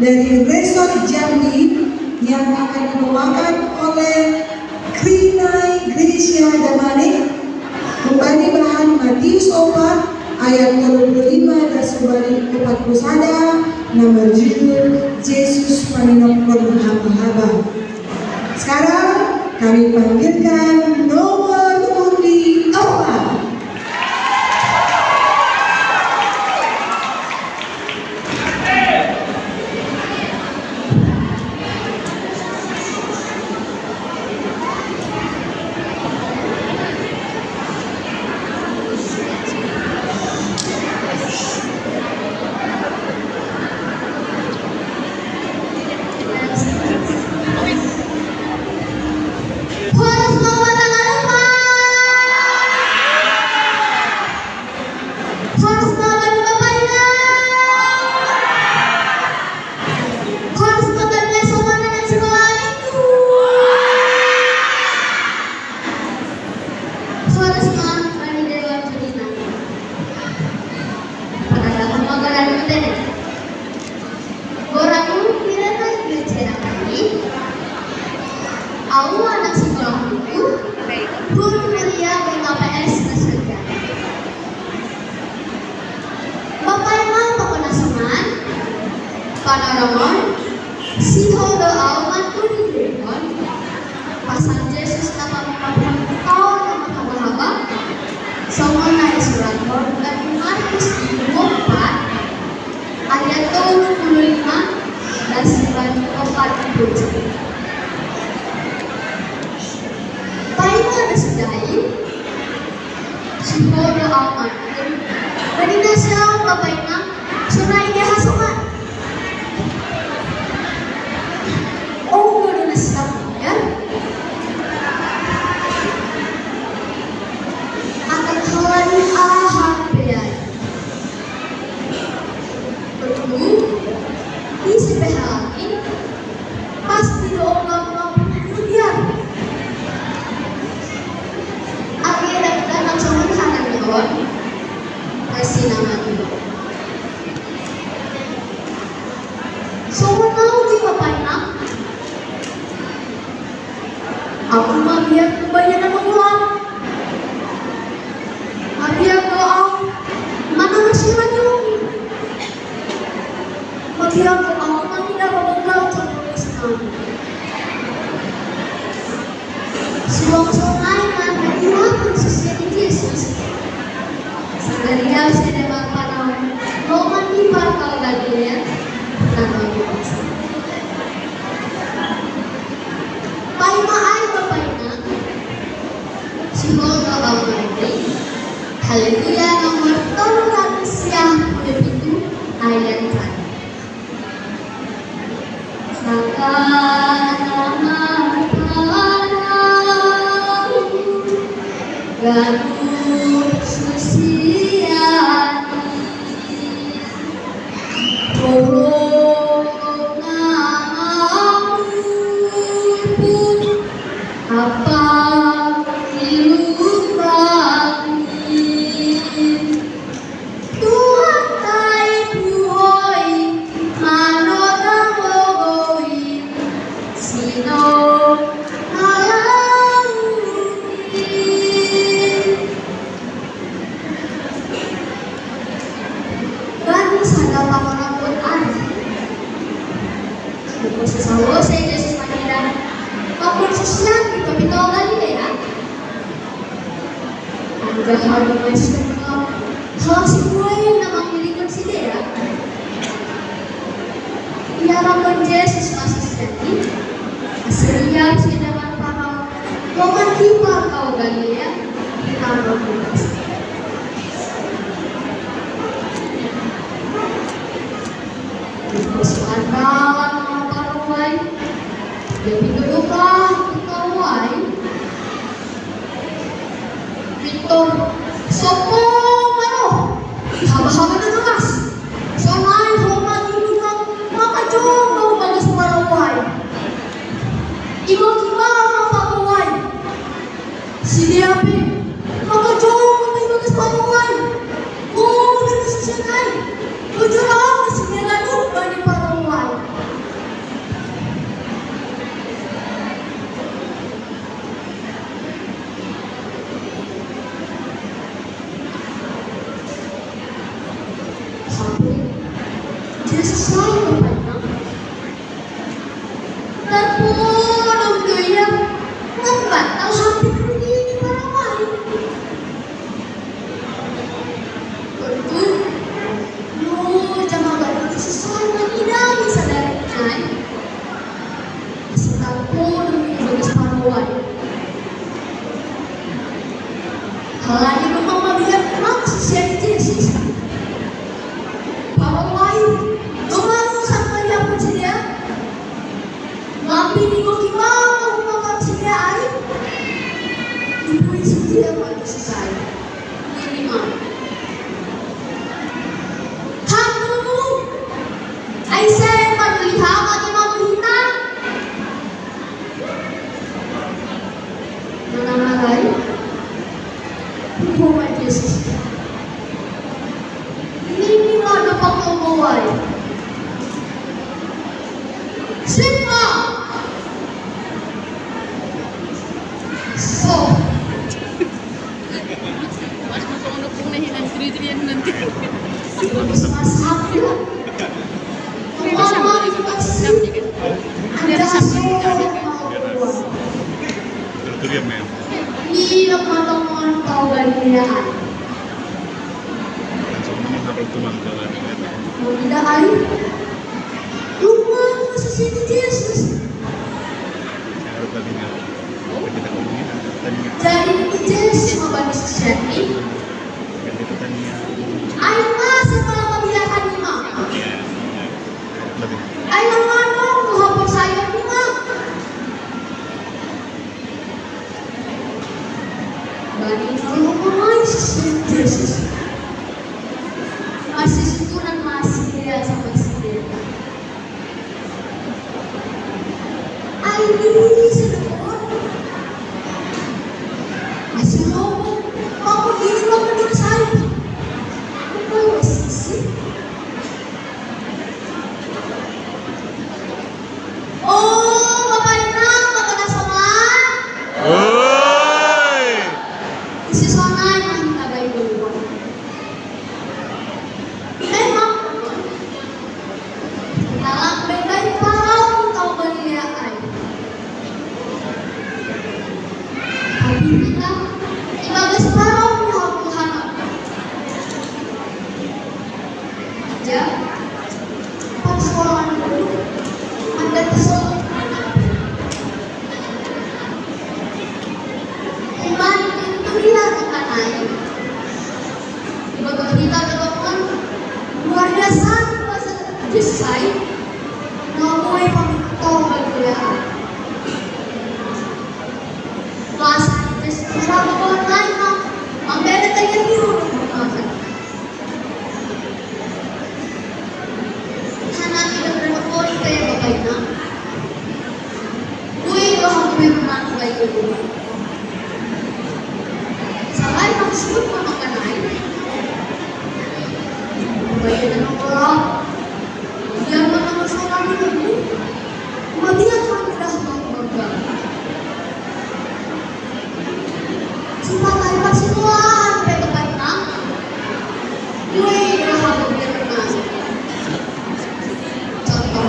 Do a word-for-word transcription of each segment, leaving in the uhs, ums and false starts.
dari Resort Jambi yang akan dibawakan oleh Krinai Gracia Damane, membani bahan Matius opat ayat dua puluh lima dan subari empat puluh sada, nama judul Jesus Paninokon Haba-haba. Sekarang kami panggilkan nomor undi empat. Horas mau matang lupa. Horas mau bantu Bapak Inang. Horas mau bantu sopan anak sekolah itu. Horas mau bantu Dewan Cerita. Pada datang mau pada dulu deh. Goranku Kirana Gilcera Kami, au anak sekolah buku, guru kuliah B K P S Kesegan. Bapak Imam Pakonasungan, Panarangon, Siho Doa Umat Kuning Dewan, Pasal Jesus napa makapuhan kau nama haba-haba. Songon na isurathon bani Markus bindu opat ayat tolu puluh lima, dan siman opat puluh. Paima na sudahi, Siho Doa Umat Kuning, bani na siau Bapak Imam, sonai dia hasoman. Oh, udah na siap ya. Akan halani aha pea. Betul. Isi pea halani. Pasti doa umat kuning dia. Akhirnya kita langsung hanan doa. Pasti nama itu. Songon au di Bapak Inang. Aku mabiar kebanyakan mengulang. Mabiar doa. Mana masih lagi? Mabiar doa. Aku tidak mengulang sama Islam. Suang sonai na dua puluh sesi Jesus. Sagaria usia de marpanau, loman di parkau Galilea, tanpa binasa. Paima ai Bapak Inang, Siho Doa Umat Kuning, Haleluya nomor tolu ratus sia puluh pitu ayat satu. Saka nama Tuhan, Galuh Susiati, Roh Namamu pun apa ilumbangi. Tuhan tai puhoi, manoda mogoi, sino malaui. Bani sada pangaraput ari. Buku sesauh saya Jesus manira. Pakun susian di topito Galilea. Anggahan Mesias halak si buaya na mangiringan sidea. Ia rakon Jesus masih jadi. Asal ia sidea marpanau. Loman di parkau Galilea. Di tanah Yudas. Persoalan dalam marpanau ai. Dia pintu buka, buka ai. Victor, sopo mano? Haba-haba na jelas. Sonai ho ma di lukang, maka jong ma bagas parau ai. Ibo kiba ma parau ai. Sidea pe, maka jong ma bagas parau ai. Ho ma bagas sonai. Bujur au sidea ganup bani parau ai. Tarpodom do iya, mambatal hampir ini para wai. Tontu, no jamaah badan sesuai nang idami sadari nai. Setarpodom ini bagas para wai. Halani do mamabiar maksud sian Jesus. Para wai, do manusa malihat sidea. Lapi ni goki mama humakan sidea ai. Ibui sidea mati sisai. Ini mama. Hangulu. Ai sai paduli hama ke mamu hina. Manangarai. Hukum Jesus. Ini mama dapat membawa. Simba. So. Mas hati. Mama dikasih. Ada so. Ini mama tau gaya. Langsung ini harus tulang jalan. Tidak ai. Lupa aku sisi Jesus. Jadi, Jesus mabani sisian ni. Ai masa kalau mabiar ni, Mak? Ai mama no, ku hapus saya ni, Mak. Bani no, ku main sisian Jesus. Masih situnan masih dia sama sidea. Ai, ini sedekon. Masih lobo. Aku ini lobo di saya. Bukan masih sih. Oh, Bapak Inang, Bapak Nasional. Oi. Isi sonai mah minta baik dulu. Memang dalam bekai parau tau balia ai. Tapi kita ibagas parau ni Tuhan. Ja, pas sekolah dulu, ada kesel. Iman itu dia rekanai. Ibaga kita teman luar biasa bahasa Jesai. Ngomoi pamitong bagia. Bahasa Jesai berapa orang lain, Mak? Mambere tanya biru. Hanami do berapa kali pe babaina. Kui do hampir mati baik itu. Salai maksud mamakanai. Baik itu nongkrong. Biar mana masalah dulu. Mati yang sudah mau. Sumpah kalimat sinuan pe tepat nang. Wih, dah aku biar tenang. Contoh.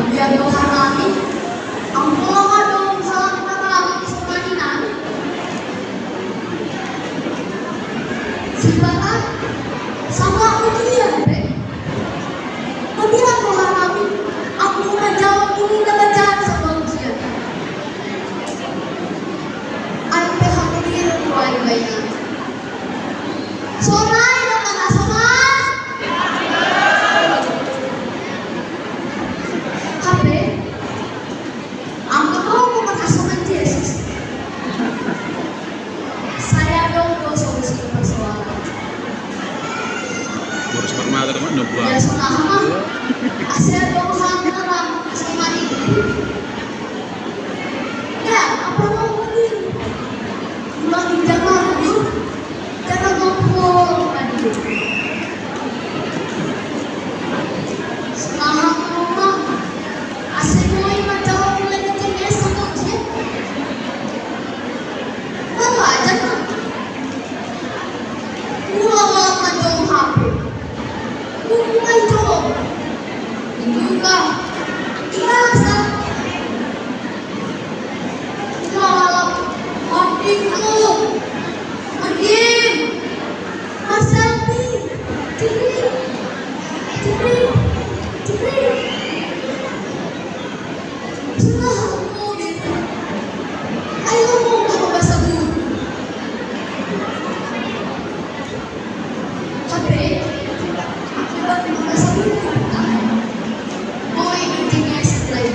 Biar doa nami. Ampun lah dong salah kata lagi semua ini nami. Silakan sama ujian pe. Mabilang roha nami, aku manjawab dulu na bacaan sabab ujian. Ai pe hami diri tuai baina. Sonai na mana sonai. Hape, angka kau ko makasoman Jesus. Saya dong do solusi persoalan. Boros marmata teman nyoba. Ya, salah mah. Asia dong hanggaran, semani. Ya, apa mau beli? Ulang jalan dulu. Jangan ngompol tadi. Salah mah. Asia mau iman jawab mulai kecil ya, sama ujian. Wajar, Mak. Mula-mula mandung H P. Mung Biasa. Malam. Adikku. Adin. Mas Santi. Cipri. Cipri. Cipri. Sudah aku gitu. Ayo mau ke bahasa dulu. Tapi, aku baru bahasa dulu. Mau ini jenis lain.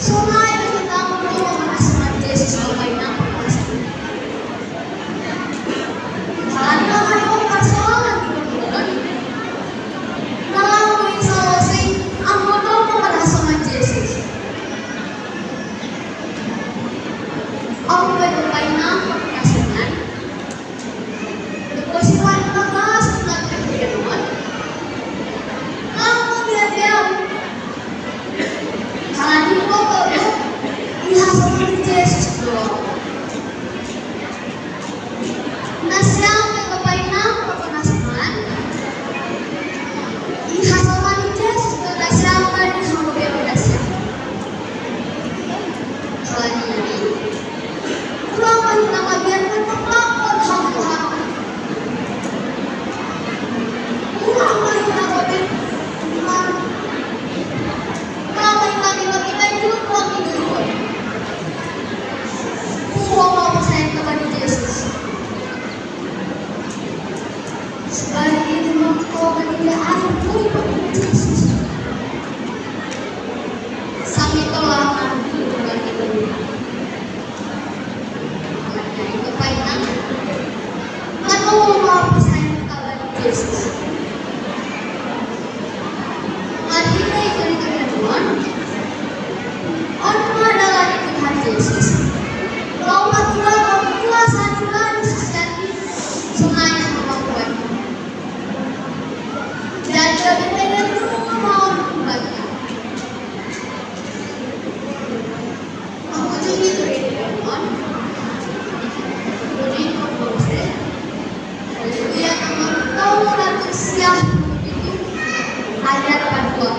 Soalnya kita mau ngomong sama Yesus, apa yang apa? Kalau ada persoalan di kehidupan, kalau mau insya Allah sih, aku mau ngomong sama Yesus. Aku mau ngomong sama Yesus. Depois vai pagar as contas de Deus. Kamu dia dia. Kalau di pokok itu, di hasil Yesus doang. Na siapa yang bapak inang, bapak nasaman? Di hasil Yesus doang, na siapa di hasil Yesus doang. Kalau di ini, Sebalik itu, maka kau tidak akan pulih pada Yesus. Sang itulah nanti bulan itu. Makanya itu paingan. Kan mau mau pesan kabar Yesus. Mari kita ikut dengan Tuhan. On adalah di Tuhan Yesus. Lompat juga berpuasa juga di sosial semuanya kemampuan. Dan lebih dengan dulu mau membaca. Aku juga itu ya, Tuhan. Ini kok Haleluya, Tuhan. Tahu ratu siap itu ayat kedua.